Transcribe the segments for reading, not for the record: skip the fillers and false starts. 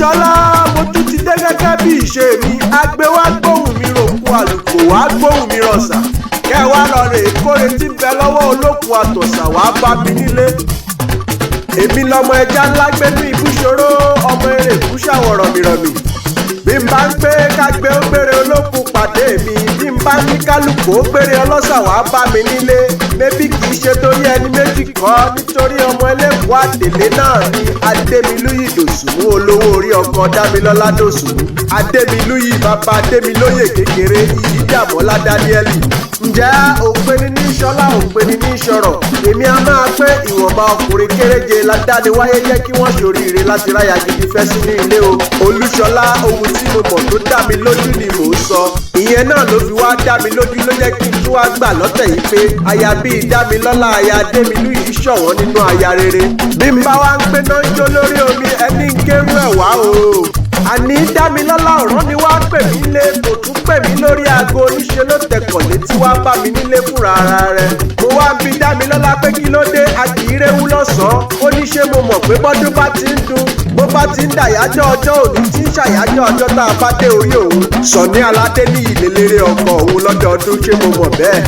Olúṣọlá, mo tún ti dé gẹ́gẹ́ bí ìṣe mi. Agbe wá gbóhùn mi ròkun, àlùkò wá gbóhùn mi rọ̀ṣà. Kẹ́ ẹ wá lọ rè kóre tí ń bẹ lọ́wọ́ olókun àtọ̀sà wá bá mi nílé. Èmi lọmọ ẹja ńlá gbénú ibúṣoró, ọmọ eré ìbúṣàwọ̀ rọ̀mìrọ̀mì. Bí n bá ń pé kágbé ó gbére olókun pàdé mi, bí n bá ní kálukú ó gbére ọlọ́ṣà wá bá mi nílé. Mébí kì í ṣe torí ẹni méjì kọ́, nítorí ọmọ ẹlẹ́kọ̀ọ́ àdèlé náà ni Adémilúyì Dòsùnmú, olówó orí ọkọ Dámilọ́lá Dòsùnmú. Adémilúyì bàbá Adémilóyè kékeré Ìyídàmọ́lá Dáníẹ́lì. Ǹjẹ́ òpeni ní sọlá, òpeni ní sọ̀rọ̀? Èmi a máa pé ìwọ̀nba ọkùnrin kéréje ládániwáyé jẹ́ kí wọ́n ṣoríire láti ráyà gidi fẹ́ sínú ilé o. Olúṣọlá, ohun tí mo mọ̀ tó dá mi lójú ni mò ń sọ. Ìyẹn náà ló fi wá dá mi lójú, ló jẹ́ kí n tún wá gbà lọ́tẹ̀ yìí pé aya bíi Dámilọ́lá, aya Adémilúyì ṣọ̀wọ́n nínú aya rere. Bí n bá wá ń pé náà ń jó lórí omi, ẹni ń kérú ẹ̀ wá o. Àní Dámilọ́lá ọ̀rán ni wá pè mí lé, kò tún pè mí lórí aago, níṣẹ́ ló tẹkọ̀ létí wá bá mi nílé fúnra ara rẹ̀. Mo wá ń bi Dámilọ́lá pé kí ló dé, a kì í réwú lọ́sàn-án. Ó ní ṣé mo mọ̀ pé bọ́dún bá ti ń dún, bó bá ti ń dàyájọ́ ọjọ́ òní tí ń ṣàyájọ́ ọjọ́ tá a bá dé orí òun. Sọ̀ní Aládé ní ìlélẹ́rẹ́ ọkọ òun lọ́dọọdún, ṣé mo mọ̀ bẹ́ẹ̀?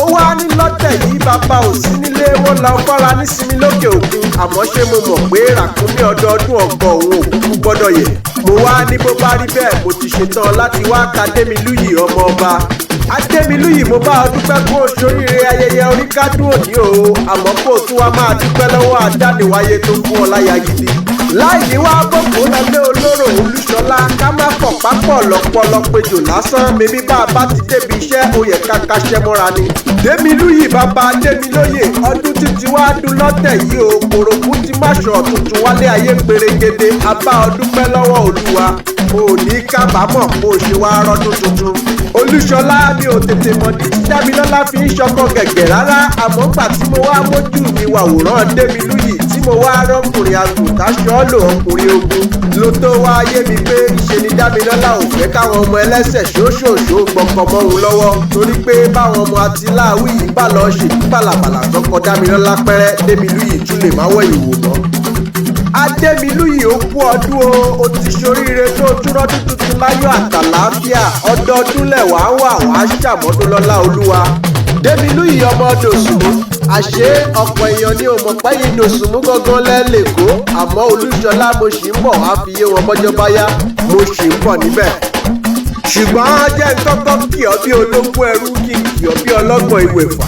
Ó wá ní lọ́tẹ̀ yìí bàbá ò sí nílé, wọn lọ fọ́ra nísinmi lókè òkun, àmọ́ ṣé mo mọ̀ pé ràkúnmí ọdọọdún ọkọ òun òkúkú gbọ́dọ̀ yẹ̀? Mo wá ní bó bá rí bẹ́ẹ̀, mo ti ṣetán láti wá ka Adémilúyì ọmọ ọba. Adémilúyì, mo bá ọ dúpẹ́ kó o ṣoríire ayẹyẹ orí kádùn òní o, àmọ́ kó o tún wá máa dúpẹ́ lọ́wọ́ àdániwáyé tó fún ọ láya gidi. Láì ní wá bòkó lọlé olóró Olúṣọlá, ká má pọ̀ pápọ̀ lọ́pọ̀lọ́ péjò lásán, mebí bá a bá ti débi iṣẹ́, ó yẹ ká kaṣẹ́ mọ́ra ni. Démilúyì bàbá Démilóyè, ọdún títí wá dún lọ́tẹ̀ yìí o, kòròkú ti máṣọ tuntun wálé ayé pérégede, a bá ọ dúpẹ́ lọ́wọ́ Olúwa, o ò ní kábàámọ̀ bó o ṣe wá rọ́dún tuntun. Olúṣọlá, mi ò tètè mọ̀ ní tí Dámilọ́lá fi ń ṣọkọ gẹ̀gẹ̀ rárá, àmọ́ gbà tí mo wá mójú mi wàwòrán Démilúyì tí mo wá rọ́kùnrin àgùntàṣọ́lò ọkùnrin ogun, ló tó wá yé mi pé ṣe ni Dámilọ́lá ò fẹ́ káwọn ọmọ ẹlẹ́sẹ̀ ṣóṣòṣó gbọ́kọ̀ mọ́ òun lọ́wọ́, torí pé báwọn ọmọ atiláwí yìí bá lọ ṣèlú bàlàbàlà tọkọ Dámilọ́lá pẹ́rẹ́, Démilúyì tún lè má wẹ̀yìn wò mọ́. Adémilúyì, ó kú ọdún o, ó ti ṣoríire tó túrọ́dún tuntun láyọ̀ àtàlàáfíà. Ọdọọdún lẹ̀wà wà wá ṣàmọ́dún lọ́lá Olúwa. Démilúyì ọmọ Dòsùnmú, àṣé ọ̀pọ̀ èèyàn ní òmò pẹ́yìn Dòsùnmú gangan lẹ́lẹ́kọ́, àmọ́ Olúṣọlá, mo ṣì ń bọ̀ wá fi yé wọn bọ́jọ́ bá yá, mo ṣì ń bọ̀ níbẹ̀. Ṣùgbọ́n jẹ́ n kọ́kọ́ kì ọ́ bí ológun ẹrú, kí n kì ọ́ bí ọlọ́gbọ̀n ìwẹ̀fà,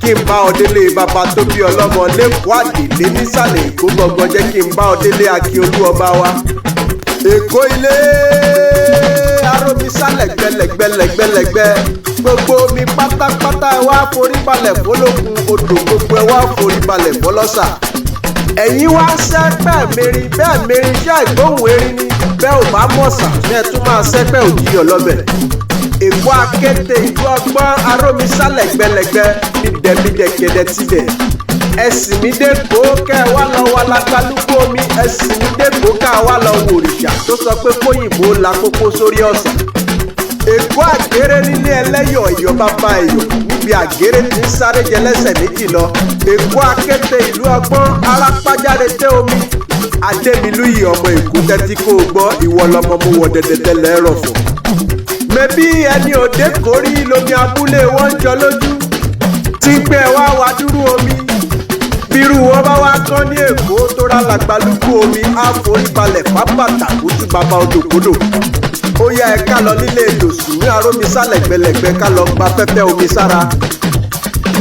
kí n bá ọ délé bàbá tó bí ọlọ́mọ lẹ́kọ̀ọ́ àdèlé nísàlẹ̀ Èkó gangan, jẹ́ kí n bá ọ délé Akíolú ọba wa. Èkó ilé arómisálẹ̀ gbẹlẹ̀gbẹlẹ̀gbẹlẹ̀gbẹ, gbogbo omi pátápátá ẹ wá forí balẹ̀ fọlọ́kun odò, gbogbo ẹ wá forí balẹ̀ fọlọ́sà. Ẹ̀yin wá sẹ́pẹ̀ mẹ́rin bẹ́ẹ̀ mẹ́rin, iṣẹ́ ìgbóhùn erin ni bẹ́ẹ̀ ò bá mọ̀sà ṣe tún máa sẹ́pẹ̀ òjìyàn lọ́bẹ̀. Èkó akéte ìlú ọgbọ́n arómisálẹ̀ gbẹlẹ̀gbẹ, mídẹ̀mídẹ̀ kẹ̀dẹ̀ tibẹ̀. Ẹ̀sìn mi dẹ́kọ̀ kẹ́ ẹ wá lọ wá lágbálúgbó omi, ẹ̀sìn mi dẹ́kọ̀ ká wá lọ wòrìṣà tó sọ pé kóyìnbó la kókó sórí ọ̀sà. Èkó àgéré nílé ẹlẹ́yọ̀ ẹ̀yọ̀ bàbá ẹ̀yọ̀, níbi àgéré ti ń sáré jẹ lẹ́sẹ̀ méjì lọ. Èkó akéte ìlú ọgbọ́n arápájáde tẹ́ omi. Adémilúyì ọmọ Èkó, tẹ́tí kó o gbọ́, ìwọ lọmọ mo wọ̀ dẹ̀dẹ̀dẹ̀ lẹ́rọ̀fọ̀. Mẹbí ẹni òde kórí lomi abúlé wọn ń jọ lójú tí pé ẹ wá wá dúró omi, bírú wọn bá wá kán ní Èkó tó rà lágbálúgbú omi, á forí balẹ̀ pápátá kútú bàbá odòkodò. Ó yá, ẹ ká lọ nílé Dòsùnmí arómisálẹ̀ gbẹlẹ̀gbẹ, ká lọ gba fẹ́fẹ́ omi sára.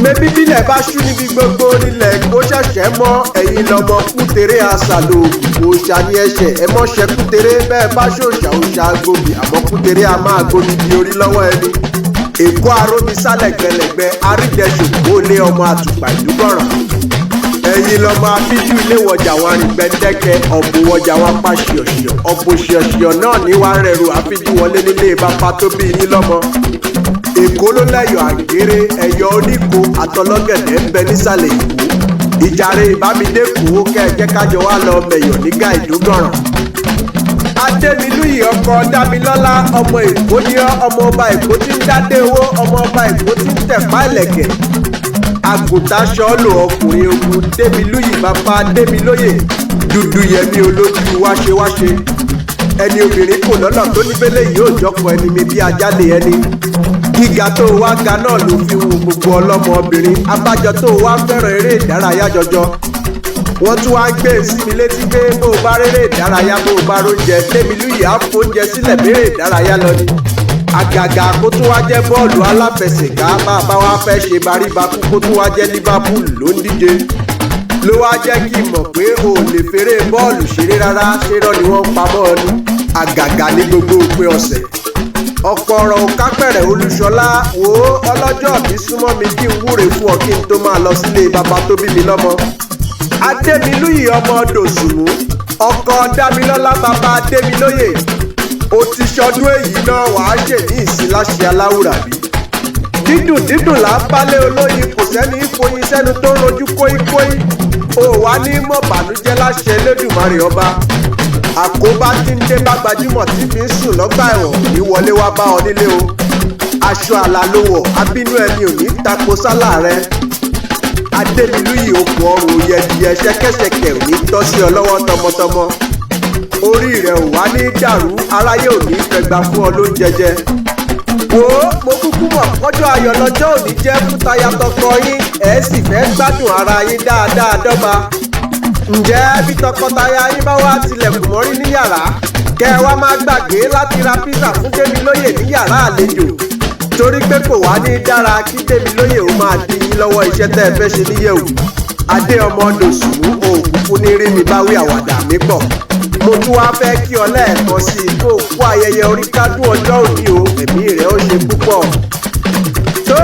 Mẹbí bílẹ̀ bá ṣú níbi gbogbo nílẹ̀ Èkó ṣẹ̀ṣẹ̀ mọ́, ẹ̀yin lọ́mọ kútere àṣàlò òòṣà ní ẹ̀ṣẹ̀, ẹ mọ́ ṣe kútere bẹ́ẹ̀ bá ṣòṣà òòṣà gbòbì, àmọ́ kútere a máa gbòbì di orí lọ́wọ́ ẹni. Èkó arómisálẹ̀ gbẹlẹ̀gbẹ, àrídẹ̀ṣòkó lé ọmọ àtùpà ìdúgbọ̀ràn. Ẹ̀yin lọ́mọ afíjú ilé wọjà wọn rìn gbẹdẹ́kẹ, ọ̀bù wọjà wọn pa ṣìọ̀ṣìọ̀, ọ̀bù ṣìọ̀ṣìọ̀ náà ní wàá rẹrù àfíjú wọlé nílé bàbá tó bí yín lọ́mọ. Èkó ló lẹ́yọ̀ àgéré, ẹ̀yọ̀ oníko àtọlọ́gẹ̀dẹ̀ ń bẹ nísàlẹ̀ Èkó. Ìjàre ìbámidé kò ó kẹ́ ẹ jẹ́ kájọ wá lọ mẹ̀yọ̀ nígà ìdúgọ̀ràn. Adémilúyì ọkọ Dámilọ́lá, ọmọ Èkó ní ọ́, ọmọ ọba Èkó tí ń dádé owó, ọmọ ọba Èkó tí ń tẹ̀pá ìlẹ̀kẹ̀. Àgùntàṣọ́lò ọkùnrin ogun, Démilúyì bàbá Démilóyè, dúdú yẹmí olójú wáṣewáṣe. Ẹni obìnrin kò lọ́nà tó níbélé yìí ò jọkọ̀ ẹni mi bí ajáde ẹni. Gíga tó wá ga náà ló fi wu gbogbo ọlọ́mọbìnrin. Abájọ tó wá fẹ́ràn eré ìdárayá jọjọ. Wọ́n tún wá gbé sí mi létí pé bó o bá réré ìdárayá, bó o bá róúnjẹ, Démilúyì á fóúnjẹ sílẹ̀ béré ìdárayá lọ ni. Àgàgà kó tún wá jẹ́ bọ́ọ̀lù aláfẹsẹ̀gbá, bá a bá wá fẹ́ ṣe baríbakú, kó tún wá jẹ́ Liverpool ló ń díje. Ló wá jẹ́ kí n mọ̀ pé o ò lè feré bọ́ọ̀lù ṣeré rárá, ṣerọ́ ni wọ́n ń pamọ́ ọ ní. Àgàgà ní gbogbo òpin ọ̀sẹ̀. Ọ̀pọ̀ ọ̀rọ̀ òkápẹ̀rẹ̀ Olúṣọlá, wò ó, ọlọ́jọ́ bí súnmọ́ mi kí n wúre fún ọ kí n tó máa lọ sílé bàbá tó bí mi lọ́mọ. Adémilúyì ọmọ Dòsùnmú, ọkọ Dámilọ́lá bàbá Adémilóyè, o ti ṣọdún èyí náà, wàá ṣe ní ìsìn láṣẹ aláwùrábí. Dídùn dídùn là ń balẹ̀ olóyin, kò sẹ́ni ìfoyin sẹ́nu tó ń rojú kóíkóí. O wà ní mọ̀ bànújẹ́ láṣẹ Elédùmarè ọba. Àkóbá tí ń dé bá gbajúmọ̀ tí fi ń sùn lọ́gbà ẹ̀wọ̀n ní wọlé wá bá ọ nílé o. Aṣọ àlà ló wọ̀, abínú ẹni ò ní tako sálà rẹ. Adémilúyì, okùn ọrùn òyẹ̀dìyẹ, ṣẹ̀kẹ̀ṣẹ̀kẹ̀ ò ní tọ́ sí ọ lọ́wọ́ tọmọtọmọ. Orí rẹ ò wá ní dàrú, aráyé ò ní fẹgbà fún ọ ló ń jẹjẹ. Wò ó, mo kúkú mọ̀ kọjọ́ ayọ̀ lọ́jọ́ òní jẹ́ fún taya tọkọ yín, ẹ̀ sì fẹ́ gbádùn ara yín dáadáa dọ́gba. Ǹjẹ́ bí tọkọtaya yín bá wá tilẹ̀kùn mọ́rí ní yàrá, kẹ́ ẹ wá má gbàgbé láti ra písà fún Démilóyè ní yàrá àlejò, torí pé kò wá ní dára kí Démilóyè ó máa di yín lọ́wọ́ iṣẹ́ tẹ́ ẹ fẹ́ ṣe níyẹ̀wò. Adé ọmọ Dòsùnmú, òògùn fún ní rí mi báwí, àwàdà mi pọ̀. Mo tún wá fẹ́ kí ọ lẹ́ẹ̀kan sí i kó o kú ayẹyẹ orí kádùn ọjọ́ òní o, ẹ̀mí rẹ̀ ó ṣe púpọ̀. Tó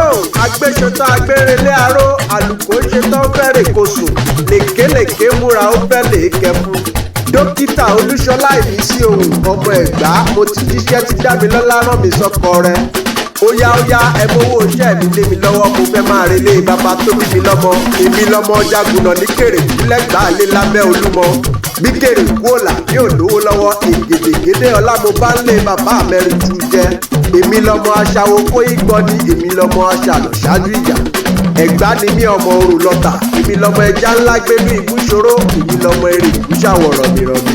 agbéṣetán agbérelé aró, àlùkò ṣetán fẹ́rẹ̀ kò sùn, lèkélèké múra ó fẹ́ lè kẹfun. Dókítà Olúṣọlá Ìmísí ohun ọmọ Ẹ̀gbá, mo ti jíṣẹ́ tí Dámilọ́lá rán mi sọ́kọ rẹ̀. Ó yá ó yá, ẹ mowó iṣẹ́ mi lé mi lọ́wọ́, mo fẹ́ máa relé bàbá tó bí mi lọ́mọ. Èmi lọ́mọ jagunà ní Kèrèkú lẹ́gbàá lé lábẹ́ Olúmọ. Bí Kèrèkú òlà bí ò lówó lọ́wọ́, ègèdègèdè ọlá mo bá ń lé bàbá mẹ́rin tú jẹ́. Èmi lọ́mọ aṣàwó kó igbọ́ ni, èmi lọ́mọ aṣàlọ̀ ṣáájú ìjà. Ẹ̀gbá ni mí, ọmọ orò lọ́tà, èmi lọ́mọ ẹja ńlá gbénú ìbúṣòro, èmi lọ́mọ eré ìbúṣàwọ̀ rọ̀mìrọ̀mì.